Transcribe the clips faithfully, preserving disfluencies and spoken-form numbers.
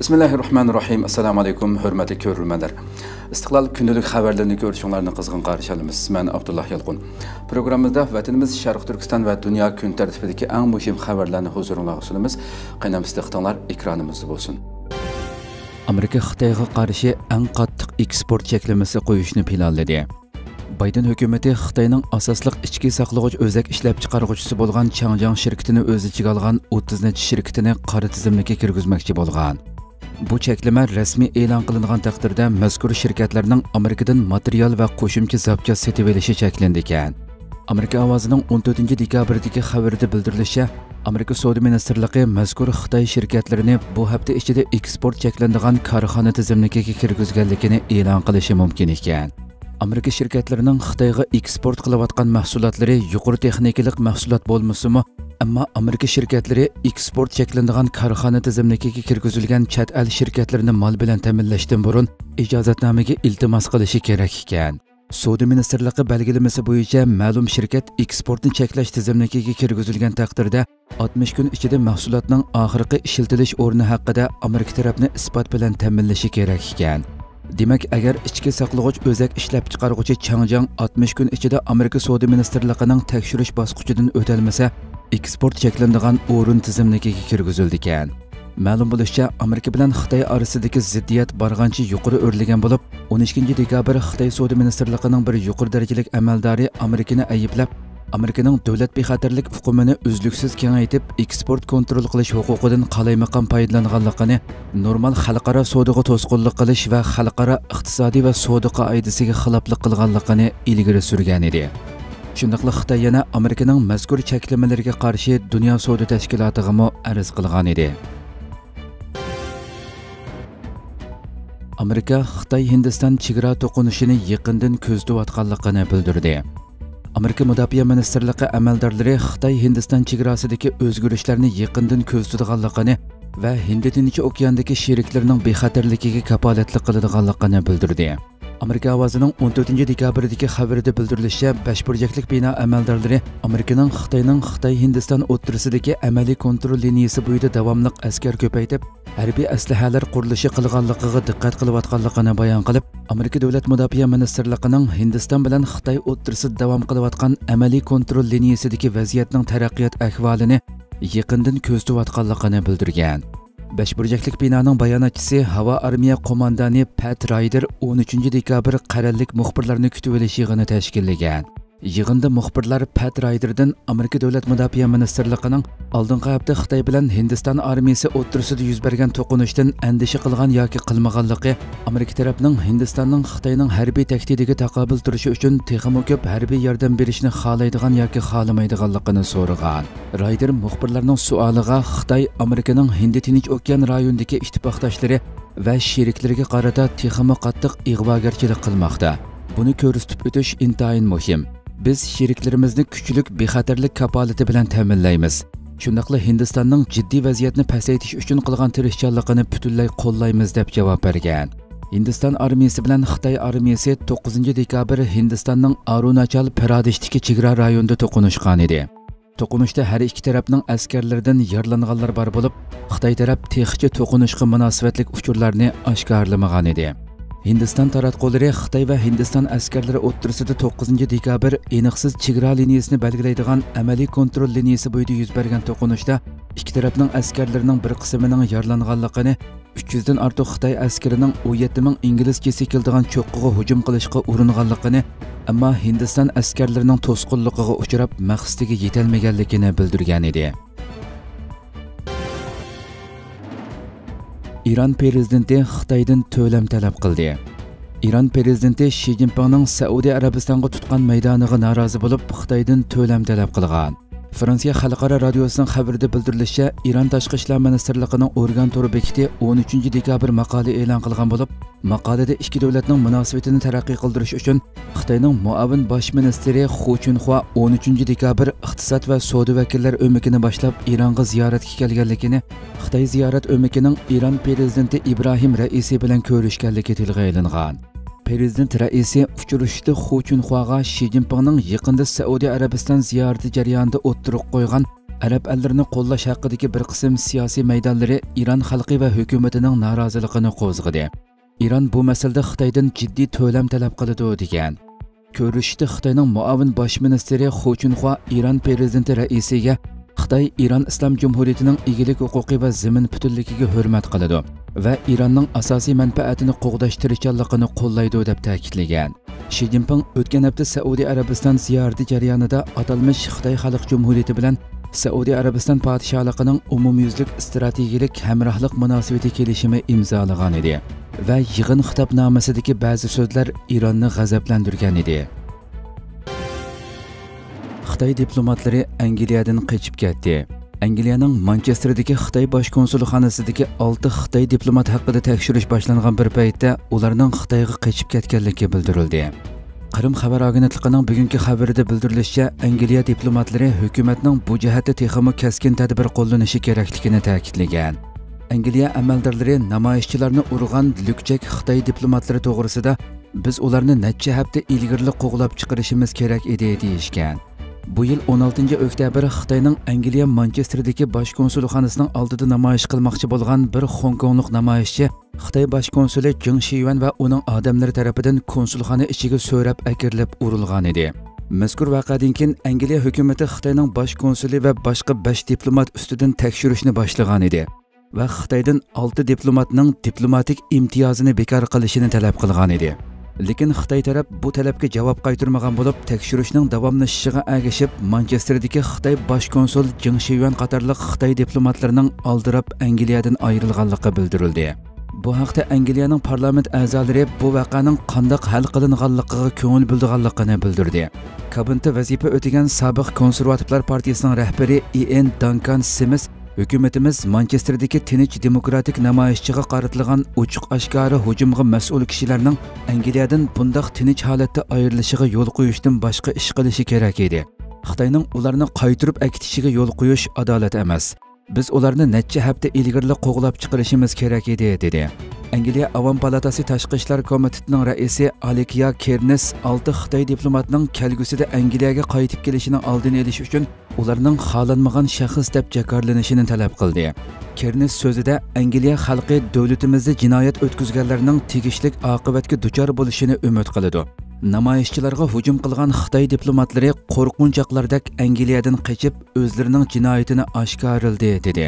بىسمىللاھىررەھمانىررەھىم. ئەسسالامۇئەلەيكۇم، ھۆرمەتلىك كۆرۈرمەنلەر. ئىستىقلال كۈندىلىك خەۋەرلىرىنى كۆرۈشۈڭلارنى قىزغىن قارشى ئالىمىز. مەن ئابدۇللا يالقۇن. پروگراممىمىزدا ۋەتىنىمىز شەرقىي تۈركىستان ۋە دۇنيا كۈن تەرتىپىدىكى ئەڭ مۇھىم خەۋەرلەرنى ھۇزۇرۇڭلارغا سۇنىمىز. قېنى ئەمىسە دىققىتىڭلار ئېكرانىمىزدا بولسۇن. ئامېرىكا خىتايغا قارشى ئەڭ قاتتىق ئېكسپورت چەكلىمىسى قويۇشنى پىلانلىدى. بايدېن ھۆكۈمىتى خىتاينىڭ ئاساسلىق ئىچكى ساقلىغۇچ ئۆزەك ئىشلەپچىقارغۇچىسى بولغان چاڭجياڭ شىركىتىنى ئۆز ئىچىگە ئالغان ئوتتۇز نەچچە شىركىتىنى قارا تىزىملىككە كىرگۈزمەكچى بولغان. بۇ چەكلىمە رەسمىي ئېلان قىلىنغان تەقدىردە، مەزكۇر شىركەتلەرنىڭ ئامېرىكىدىن ماتېرىيال ۋە قوشۇمچە زاپچاس سېتىۋېلىشى چەكلىنىدىكەن. ئامېرىكا ئاۋازىنىڭ ئون تۆتىنچى دېكابىردىكى خەۋىرىدە بىلدۈرۈلۈشىچە، ئامېرىكا سودا مىنىستىرلىقى مەزكۇر خىتاي شىركەتلىرىنى بۇ ھەپتە ئىچىدە ئېكسپورت چەكلىنىدىغان كارخانا تىزىملىكىگە كىرگۈزگەنلىكىنى ئېلان قىلىشى مۇمكىن ئىكەن. ئامېرىكا شىركەتلىرىنىڭ خىتايغا ئېكسپورت قىلىۋاتقان مەھسۇلاتلىرى يۇقىرى تېخنىكىلىق مەھسۇلات بولمىسىمۇ، ئەمما ئامېرىكا شىركەتلىرى ئېكسپورت چەكلىنىدىغان كارخانا تىزىملىكىگە كىرگۈزۈلگەن چەت ئەل شىركەتلىرىنى مال بىلەن تەمىنلەشتىن بۇرۇن ئىجازەتنامىگە ئىلتىماس قىلىشى كېرەك ئىكەن. سودا مىنىستىرلىقى بەلگىلىمىسى بويىچە، مەلۇم شىركەت ئېكسپورتنى چەكلەش تىزىملىكىگە كىرگۈزۈلگەن تەقدىردە، ئاتمىش كۈن ئىچىدە مەھسۇلاتنىڭ ئاخىرقى ئىشلىتىلىش ئورنى ھەققىدە ئامېرىكا تەرەپنى ئىسپات بىلەن تەمىنلىشى كېرەك ئىكەن. دېمەك، ئەگەر ئىچكى ساقلىغۇچ ئۆزەك ئىشلەپچىقارغۇچى چاڭجياڭ ئاتمىش كۈن ئىچىدە ئامېرىكا سودا مىنىستىرلىقىنىڭ تەكشۈرۈش باسقۇچىدىن ئۆتەلمىسە، ئېكسپورت چەكلىنىدىغان ئورۇن تىزىملىكىگە كىرگۈزۈلىدىكەن. مەلۇم بولۇشىچە، ئامېرىكا بىلەن خىتاي ئارىسىدىكى زىددىيەت بارغانچە يۇقىرى ئۆرلىگەن بولۇپ، ئون ئىككىنچى دېكابىر خىتاي سودا مىنىستىرلىقىنىڭ بىر يۇقىرى دەرىجىلىك ئەمەلدارى ئامېرىكىنى ئەيىبلەپ، ئامېرىكىنىڭ دۆلەت بىخەتەرلىك ئۇقۇمىنى ئۈزلۈكسىز كېڭەيتىپ، ئېكسپورت كونترول قىلىش ھوقۇقىدىن قالايمىقان پايدىلانغانلىقىنى، نورمال خەلقئارا سودىغا توسقۇنلۇق قىلىش ۋە خەلقئارا ئىقتىسادىي ۋە سودا قائىدىسىگە خىلاپلىق قىلغانلىقىنى ئىلگىرى سۈرگەنىدى. شۇنداقلا خىتاي يەنە ئامېرىكىنىڭ مەزكۇر چەكلىمىلىرىگە قارشى دۇنيا سودا تەشكىلاتىغىمۇ ئەرز قىلغانىدى. ئامېرىكا خىتاي-ھىندىستان چېگرا توقۇنۇشىنى يېقىندىن كۆزىتىۋاتقانلىقىنى بىلدۈردى. ئامېرىكا مۇداپىئە مىنىستىرلىقى ئەمەلدارلىرى خىتاي-ھىندىستان چېگراسىدىكى ئۆزگىرىشلەرنى يېقىندىن كۆزىتىدىغانلىقىنى ۋە ھىندى تىنچ ئوكياندىكى شېرىكلىرىنىڭ بىخەتەرلىكىگە كاپالەتلىك قىلىدىغانلىقىنى بىلدۈردى. ئامېرىكا ئاۋازىنىڭ ئون تۆتىنچى دېكابىردىكى خەۋىرىدە بىلدۈرۈلۈشىچە، بەش بۇرجەكلىك بىنا ئەمەلدارلىرى ئامېرىكىنىڭ خىتاينىڭ خىتاي-ھىندىستان ئوتتۇرىسىدىكى ئەمەلىي كونترول لىنىيىسى بويىدا داۋاملىق ئەسكەر كۆپەيتىپ، ھەربىي ئەسلىھەلەر قۇرۇلۇشى قىلغانلىقىغا دىققەت قىلىۋاتقانلىقىنى بايان قىلىپ، ئامېرىكا دۆلەت مۇداپىئە مىنىستىرلىقىنىڭ ھىندىستان بىلەن خىتاي ئوتتۇرىسىدا داۋام قىلىۋاتقان ئەمەلىي كونترول لىنىيىسىدىكى ۋەزىيەتنىڭ تەرەققىيات ئەھۋالىنى يېقىندىن كۆزىتىۋاتقانلىقىنى بىلدۈرگەن. بەش بۇرجەكلىك بىنانىڭ باياناتچىسى، ھاۋا ئارمىيە قوماندانى پەت رايدېر ئون ئۈچىنچى دېكابىر قەرەللىك مۇخبىرلارنى كۈتۈۋېلىش يىغىنى تەشكىللىگەن. يىغىندا مۇخبىرلار پەت رايدېردىن ئامېرىكا دۆلەت مۇداپىئە مىنىستىرلىقىنىڭ ئالدىنقى ھەپتە خىتاي بىلەن ھىندىستان ئارمىيىسى ئوتتۇرىسىدا يۈز بەرگەن توقۇنۇشتىن ئەندىشە قىلغان ياكى قىلمىغانلىقى، ئامېرىكا تەرەپنىڭ ھىندىستاننىڭ خىتاينىڭ ھەربىي تەھدىتىگە تاقابىل تۇرۇشى ئۈچۈن تېخىمۇ كۆپ ھەربىي ياردەم بېرىشنى خالايدىغان ياكى خالىمايدىغانلىقىنى سورىغان. رايدېر مۇخبىرلارنىڭ سوئالىغا، خىتاي ئامېرىكىنىڭ ھىندى تىنچ ئوكيان رايونىدىكى ئىتتىپاقداشلىرى ۋە شېرىكلىرىگە قارىتا تېخىمۇ قاتتىق ئىغۋاگەرچىلىك قىلماقتا. بۇنى كۆرسىتىپ ئۆتۈش ئىنتايىن مۇھىم. بىز شېرىكلىرىمىزنى كۈچلۈك بىخەتەرلىك كاپالىتى بىلەن تەمىنلەيمىز. شۇنداقلا ھىندىستاننىڭ جىددىي ۋەزىيەتنى پەسەيتىش ئۈچۈن قىلغان تىرىشچانلىقىنى پۈتۈنلەي قوللايمىز، دەپ جاۋاب بەرگەن. ھىندىستان ئارمىيىسى بىلەن خىتاي ئارمىيىسى توققۇزىنچى دېكابىر ھىندىستاننىڭ ئارۇناچال پرادېشتىكى چېگرا رايونىدا توقۇنۇشقانىدى. توقۇنۇشتا ھەر ئىككى تەرەپنىڭ ئەسكەرلىرىدىن يارىلانغانلار بار بولۇپ، خىتاي تەرەپ تېخىچە توقۇنۇشقا مۇناسىۋەتلىك ئۇچۇرلارنى ئاشكارىلىمىغانىدى. ھىندىستان تاراتقۇلىرى خىتاي ۋە ھىندىستان ئەسكەرلىرى ئوتتۇرىسىدا توققۇزىنچى دېكابىر ئېنىقسىز چېگرا لىنىيىسىنى بەلگىلەيدىغان ئەمەلىي كونترول لىنىيىسى بويىدا يۈز بەرگەن توقۇنۇشتا ئىككى تەرەپنىڭ ئەسكەرلىرىنىڭ بىر قىسمىنىڭ يارىلانغانلىقىنى، ئۈچ يۈزدىن ئارتۇق خىتاي ئەسكىرىنىڭ ئون يەتتە مىڭ ئىنگلىزچە سېكىلىدىغان چوققىغا ھۇجۇم قىلىشقا ئۇرۇنغانلىقىنى، ئەمما ھىندىستان ئەسكەرلىرىنىڭ توسقۇنلۇقىغا ئۇچراپ، مەقسىتىگە يېتەلمىگەنلىكىنى بىلدۈرگەنىدى. ئىران پىرېزىدېنتى خىتايدىن تۆلەم تەلەپ قىلدى. ئىران پىرېزىدېنتى شى جىنپىڭنىڭ سەئۇدى ئەرەبىستانغا تۇتقان مەيدانىغا نارازى بولۇپ، خىتايدىن تۆلەم تەلەپ قىلغان. فرانسىيە خەلقئارا رادىيوسىنىڭ خەۋىرىدە بىلدۈرۈلۈشىچە، ئىران تاشقى ئىشلار مىنىستىرلىقىنىڭ ئورگان تور بېكىتى ئون ئۈچىنچى دېكابىر ماقالە ئېلان قىلغان بولۇپ، ماقالىدە ئىككى دۆلەتنىڭ مۇناسىۋىتىنى تەرەققىي قىلدۇرۇش ئۈچۈن خىتاينىڭ مۇئاۋىن باش مىنىستىرى خۇ چۈنخۇا ئون ئۈچىنچى دېكابىر ئىقتىساد ۋە سودا ۋەكىللەر ئۆمىكىنى باشلاپ ئىرانغا زىيارەتكە كەلگەنلىكىنى، خىتاي زىيارەت ئۆمىكىنىڭ ئىران پىرېزىدېنتى ئىبراھىم رەئىسى بىلەن كۆرۈشكەنلىكى تىلغا ئېلىنغان. پىرېزىدېنت رەئىسى ئۇچرىشىشتا خۇ چۈنخۇاغا شى جىنپىڭنىڭ يېقىندا سەئۇدى ئەرەبىستان زىيارىتى جەريانىدا ئوتتۇرىغا قويغان ئەرەب ئەللىرىنى قوللاش ھەققىدىكى بىر قىسىم سىياسىي مەيدانلىرى ئىران خەلقى ۋە ھۆكۈمىتىنىڭ نارازىلىقىنى قوزغىدى. ئىران بۇ مەسىلىدە خىتايدىن جىددىي تۆلەم تەلەپ قىلىدۇ، دېگەن. كۆرۈشۈشتە خىتاينىڭ مۇئاۋىن باش مىنىستىرى خۇ چۈنخۇا ئىران پىرېزىدېنتى رەئىسىگە خىتاي ئىران ئىسلام جۇمھۇرىيىتىنىڭ ئىگىلىك ھوقۇقى ۋە زېمىن پۈتۈنلۈكىگە ھۆرمەت قىلىدۇ ۋە ئىراننىڭ ئاساسىي مەنپەئەتىنى قوغداش تىرىشچانلىقىنى قوللايدۇ، دەپ تەكىتلىگەن. شى جىنپىڭ ئۆتكەن ھەپتە سەئۇدى ئەرەبىستان زىيارىتى جەريانىدا ئاتالمىش خىتاي خەلق جۇمھۇرىيىتى بىلەن سەئۇدى ئەرەبىستان پادىشاھلىقىنىڭ ئومۇميۈزلۈك ئىستراتېگىيىلىك ھەمراھلىق مۇناسىۋىتى كېلىشىمى ئىمزالىغان ئىدى ۋە يىغىن خىتابنامىسىدىكى بەزى سۆزلەر ئىراننى غەزەپلەندۈرگەن ئىدى. خىتاي دىپلوماتلىرى ئەنگلىيەدىن قېچىپ كەتتى. ئەنگلىيەنىڭ مانچېستېردىكى خىتاي باش كونسۇلخانىسىدىكى ئالتە خىتاي دىپلومات ھەققىدە تەكشۈرۈش باشلانغان بىر پەيتتە ئۇلارنىڭ خىتايغا قېچىپ كەتكەنلىكى بىلدۈرۈلدى. قىرىم خەۋەر ئاگېنتلىقىنىڭ بۈگۈنكى خەۋىرىدە بىلدۈرۈلۈشىچە، ئەنگلىيە دىپلوماتلىرى ھۆكۈمەتنىڭ بۇ جەھەتتە تېخىمۇ كەسكىن تەدبىر قوللىنىشى كېرەكلىكىنى تەكىتلىگەن. ئەنگلىيە ئەمەلدارلىرى نامايىشچىلارنى ئۇرغان لۈكچەك خىتاي دىپلوماتلىرى توغرىسىدا، بىز ئۇلارنى نەچچە ھەپتە ئىلگىرىلا قوغلاپ چىقىرىشىمىز كېرەك ئىدى، دېيىشكەن. بۇ يىل ئون ئالتىنچى ئۆكتەبىر خىتاينىڭ ئەنگلىيە مانچېستېردىكى باش كونسۇلخانىسىنىڭ ئالدىدا نامايىش قىلماقچى بولغان بىر خوڭكوڭلۇق نامايىشچى خىتاي باش كونسۇلى جېڭ شىيۈەن ۋە ئۇنىڭ ئادەملىرى تەرىپىدىن كونسۇلخانا ئىچىگە سۆرەپ ئەكىرىلىپ ئۇرۇلغان ئىدى. مەزكۇر ۋەقەدىن كېيىن ئەنگلىيە ھۆكۈمىتى خىتاينىڭ باش كونسۇلى ۋە باشقا بەش دىپلومات ئۈستىدىن تەكشۈرۈشنى باشلىغان ئىدى ۋە خىتايدىن ئالتە دىپلوماتنىڭ دىپلوماتىك ئىمتىيازىنى بىكار قىلىشىنى تەلەپ قىلغان ئىدى. لېكىن خىتاي تەرەپ بۇ تەلەپكە جاۋاب قايتۇرمىغان بولۇپ، تەكشۈرۈشنىڭ داۋاملىشىشىغا ئەگىشىپ، مانچېستېردىكى خىتاي باش كونسۇل جېڭ شىيۈەن قاتارلىق خىتاي دىپلوماتلىرىنىڭ ئالدىراپ ئەنگلىيەدىن ئايرىلغانلىقى بىلدۈرۈلدى. بۇ ھەقتە ئەنگلىيەنىڭ پارلامېنت ئەزالىرى بۇ ۋەقەنىڭ قانداق ھەل قىلىنغانلىقىغا كۆڭۈل بۆلىدىغانلىقىنى بىلدۈردى. كابىنېتتا ۋەزىپە ئۆتىگەن سابىق كونسېرۋاتىپلار پارتىيىسىنىڭ رەھبىرى ئىئېن دانكان سىمىس ھۆكۈمىتىمىز مانچېستېردىكى تىنچ دېموكراتىك نامايىشچىغا قارىتىلغان ئوچۇق ئاشكارا ھۇجۇمغا مەسئۇل كىشىلەرنىڭ ئەنگلىيەدىن بۇنداق تىنچ ھالەتتە ئايرىلىشىغا يول قويۇشتىن باشقا ئىش قىلىشى كېرەك ئىدى. خىتاينىڭ ئۇلارنى قايتۇرۇپ ئەكېتىشىگە يول قويۇش ئادالەت ئەمەس. بىز ئۇلارنى نەچچە ھەپتە ئىلگىرىلا قوغلاپ چىقىرىشىمىز كېرەك ئىدى، دېدى. ئەنگلىيە ئاۋام پالاتاسى تاشقى ئىشلار كومىتېتىنىڭ رەئىسى ئالېكيا كېرنس ئالتە خىتاي دىپلوماتىنىڭ كەلگۈسىدە ئەنگلىيەگە قايتىپ كېلىشىنىڭ ئالدىنى ئېلىش ئۈچۈن ئۇلارنىڭ خالانمىغان شەخس دەپ جاكارلىنىشىنى تەلەپ قىلدى. كېرنس سۆزىدە، ئەنگلىيە خەلقى دۆلىتىمىزدە جىنايەت ئۆتكۈزگەنلەرنىڭ تېگىشلىك ئاقىۋەتكە دۇچار بولۇشىنى ئۈمىد قىلىدۇ. نامايىشچىلارغا ھۇجۇم قىلغان خىتاي دىپلوماتلىرى قورقۇنچاقلاردەك ئەنگلىيەدىن قېچىپ، ئۆزلىرىنىڭ جىنايىتىنى ئاشكارىلىدى، دېدى.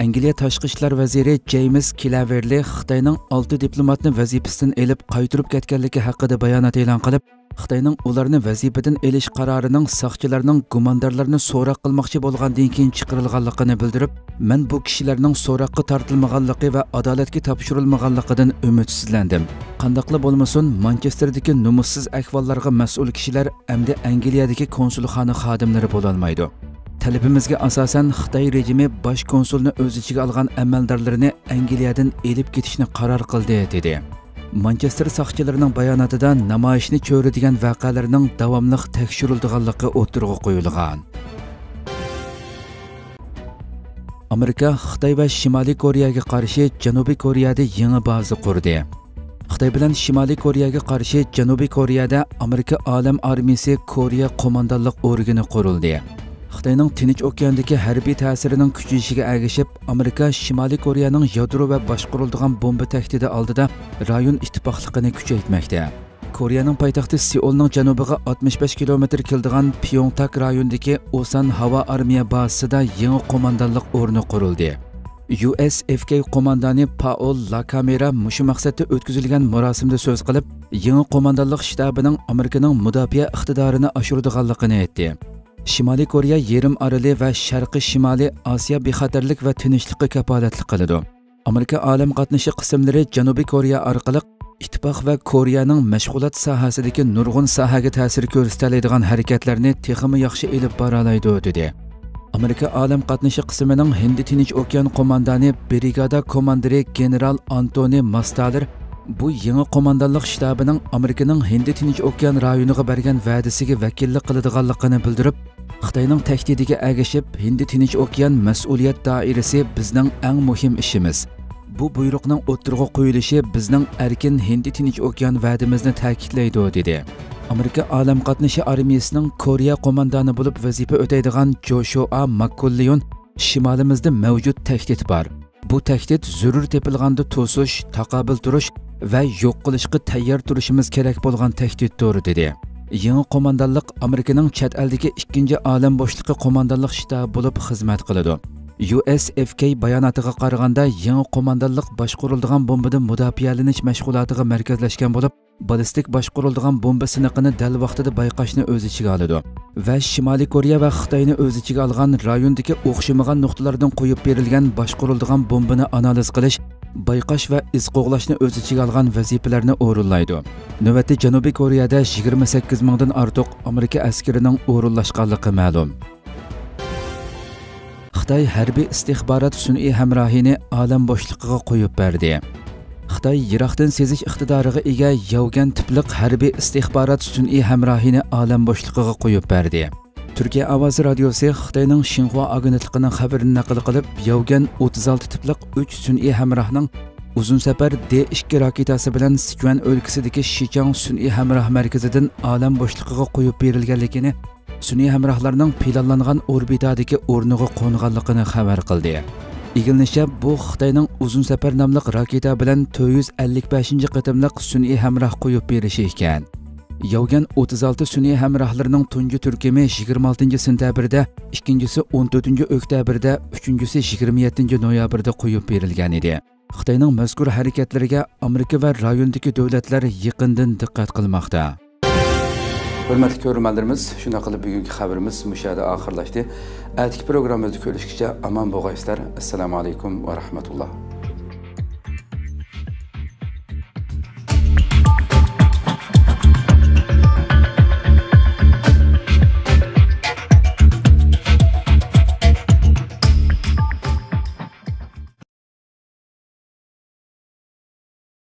ئەنگلىيە تاشقى ئىشلار ۋەزىرى جېيمىس كىلەۋېرلى خىتاينىڭ ئالتە دىپلوماتنى ۋەزىپىسىدىن ئېلىپ قايتۇرۇپ كەتكەنلىكى ھەققىدە بايانات ئېلان قىلىپ، خىتاينىڭ ئۇلارنى ۋەزىپىدىن ئېلىش قارارىنىڭ ساقچىلارنىڭ گۇماندارلارنى سوراق قىلماقچى بولغاندىن كېيىن چىقىرىلغانلىقىنى بىلدۈرۈپ، مەن بۇ كىشىلەرنىڭ سوراققا تارتىلمىغانلىقى ۋە ئادالەتكە تاپشۇرۇلمىغانلىقىدىن ئۈمىدسىزلەندىم. قانداقلا بولمىسۇن، مانچېستېردىكى نومۇسسىز ئەھۋاللارغا مەسئۇل كىشىلەر ئەمدى ئەنگلىيەدىكى كونسۇلخانا خادىملىرى بولالمايدۇ. تەلىپىمىزگە ئاساسەن، خىتاي رېجىمى باش كونسۇلنى ئۆز ئىچىگە ئالغان ئەمەلدارلىرىنى ئەنگلىيەدىن ئېلىپ كېتىشنى قارار قىلدى، دېدى. مانچېستېر ساقچىلىرىنىڭ باياناتىدا نامايىشنى چۆرىدىگەن ۋەقەلەرنىڭ داۋاملىق تەكشۈرۈلىدىغانلىقى ئوتتۇرىغا قويۇلغان. ئامېرىكا خىتاي ۋە شىمالىي كورېيەگە قارشى جەنۇبىي كورېيەدە يېڭى بازا قۇردى. خىتاي بىلەن شىمالىي كورېيەگە قارشى جەنۇبىي كورېيەدە ئامېرىكا ئالەم ئارمىيىسى كورېيە قوماندانلىق ئورگىنى قۇرۇلدى. خىتاينىڭ تىنچ ئوكياندىكى ھەربىي تەسىرىنىڭ كۈچىيىشىگە ئەگىشىپ، ئامېرىكا شىمالىي كورېيەنىڭ يادرو ۋە باشقۇرۇلىدىغان بومبا تەھدىتى ئالدىدا رايون ئىتتىپاقلىقىنى كۈچەيتمەكتە. كورېيەنىڭ پايتەختى سېئۇلنىڭ جەنۇبىغا ئاتمىش بەش كىلومېتىر كېلىدىغان پيۇڭتاك رايونىدىكى ئۇسان ھاۋا ئارمىيە بازىسىدا يېڭى قوماندانلىق ئورنى قۇرۇلدى. يۇ ئېس ئېف كېي قوماندانى پائول لاكامېرا مۇشۇ مەقسەتتە ئۆتكۈزۈلگەن مۇراسىمدا سۆز قىلىپ، يېڭى قوماندانلىق شتابىنىڭ ئامېرىكىنىڭ مۇداپىئە ئىقتىدارىنى ئاشۇرىدىغانلىقىنى ئېيتتى. شىمالىي كورېيە يېرىم ئارىلى ۋە شەرقىي شىمالىي ئاسىيا بىخەتەرلىك ۋە تىنچلىققا كاپالەتلىك قىلىدۇ. ئامېرىكا ئالەم قاتنىشى قىسىملىرى جەنۇبىي كورېيە ئارقىلىق ئىتتىپاق ۋە كورېيەنىڭ مەشغۇلات ساھەسىدىكى نۇرغۇن ساھەگە تەسىر كۆرسىتەلەيدىغان ھەرىكەتلەرنى تېخىمۇ ياخشى ئېلىپ بارالايدۇ، دېدى. ئامېرىكا ئالەم قاتنىشى قىسىمىنىڭ ھىندى تىنچ ئوكيان قوماندانى برىگادا كوماندىرى گېنېرال ئانتونى ماستالېر بۇ يېڭى قوماندانلىق شتابىنىڭ ئامېرىكىنىڭ ھىندى تىنچ ئوكيان رايونىغا بەرگەن ۋەدىسىگە ۋەكىللىك قىلىدىغانلىقىنى بىلدۈرۈپ، خىتاينىڭ تەھدىتىگە ئەگىشىپ، ھىندى تىنچ ئوكيان مەسئۇلىيەت دائىرىسى بىزنىڭ ئەڭ مۇھىم ئىشىمىز. بۇ بۇيرۇقنىڭ ئوتتۇرىغا قويۇلۇشى بىزنىڭ ئەركىن ھىندى تىنچ ئوكيان ۋەدىمىزنى تەكىتلەيدۇ، دېدى. ئامېرىكا ئالەم قاتنىشى ئارمىيىسىنىڭ كورېيە قوماندانى بولۇپ ۋەزىپە ئۆتەيدىغان جوشۇئا ماككولليون شىمالىمىزدا مەۋجۇت تەھدىت بار. بۇ تەھدىت زۆرۈر تېپىلغاندا توسۇش، تاقابىل تۇرۇش ۋە يوق قىلىشقا تەييار تۇرۇشىمىز كېرەك بولغان تەھدىتتۇر، دېدى. يېڭى قوماندانلىق ئامېرىكىنىڭ چەت ئەلدىكى ئىككىنچى ئالەم بوشلۇقى قوماندانلىق شتابى بولۇپ خىزمەت قىلىدۇ. يۇ ئېس ئېف كېي باياناتىغا قارىغاندا، يېڭى قوماندانلىق باشقۇرۇلىدىغان بومبىدىن مۇداپىئەلىنىش مەشغۇلاتىغا مەركەزلەشكەن بولۇپ، بالىستىك باشقۇرۇلىدىغان بومبا سىنىقىنى دەل ۋاقتىدا بايقاشنى ئۆز ئىچىگە ئالىدۇ ۋە شىمالىي كورېيە ۋە خىتاينى ئۆز ئىچىگە ئالغان رايوندىكى ئوخشىمىغان نۇقتىلاردىن قويۇپ بېرىلگەن باشقۇرۇلىدىغان بومبىنى ئانالىز قىلىش، بايقاش ۋە ئىز قوغلاشنى ئۆز ئىچىگە ئالغان ۋەزىپىلەرنى ئورۇنلايدۇ. نۆۋەتتە جەنۇبىي كورېيەدە يىگىرمە سەككىز مىڭدىن ئارتۇق ئامېرىكا ئەسكىرىنىڭ ئورۇنلاشقانلىقى مەلۇم. خىتاي ھەربىي ئىستىخبارات سۈنئىي ھەمراھىنى ئالەم بوشلۇقىغا قويۇپ بەردى. خىتاي يىراقتىن سېزىش ئىقتىدارىغا ئىگە ياۋگەن تىپلىق ھەربىي ئىستىخبارات سۈنئىي ھەمراھىنى ئالەم بوشلۇقىغا قويۇپ بەردى. تۈركىيە ئاۋازى رادىيوسى خىتاينىڭ شىنخۇا ئاگېنتلىقىنىڭ خەۋىرىنى نەقىل قىلىپ، ياۋگەن ئوتتۇز ئالتە تىپلىق ئۈچ سۈنئىي ھەمراھنىڭ ئۇزۇن سەپەر دې ئىككى راكېتاسى بىلەن سىچۈەن ئۆلكىسىدىكى شىچاڭ سۈنئىي ھەمراھ مەركىزىدىن ئالەم بوشلۇقىغا قويۇپ بېرىلگەنلىكىنى، سۈنئىي ھەمراھلارنىڭ پىلانلانغان ئوربىتادىكى ئورنىغا قونغانلىقىنى خەۋەر قىلدى. ئىگىلىنىشىچە، بۇ خىتاينىڭ ئۇزۇن سەپەر ناملىق راكېتا بىلەن تۆت يۈز ئەللىك بەشىنچى قېتىملىق سۈنئىي ھەمراھ قويۇپ بېرىشى ئىكەن. ياۋگەن ئوتتۇز ئالتە سۈنئىي ھەمراھلىرىنىڭ تۇنجى تۈركۈمى يىگىرمە ئالتىنچى سېنتەبىردە، ئىككىنچىسى ئون تۆتىنچى ئۆكتەبىردە، ئۈچىنچىسى يىگىرمە يەتتىنچى نويابىردا قويۇپ بېرىلگەن ئىدى. خىتاينىڭ مەزكۇر ھەرىكەتلىرىگە ئامېرىكا ۋە رايوندىكى دۆلەتلەر يېقىندىن دىققەت قىلماقتا. ھۆرمەتلىك كۆرۈرمەنلىرىمىز، شۇنداق قىلىپ بۈگۈنكى خەۋىرىمىز مۇشۇ يەردە ئاخىرلاشتى. ئەتىكى پروگراممىمىزدا كۆرۈشكىچە ئامان بولغايسىلەر. ئەسسالامۇ ئەلەيكۇم ۋە رەھمەتۇللا.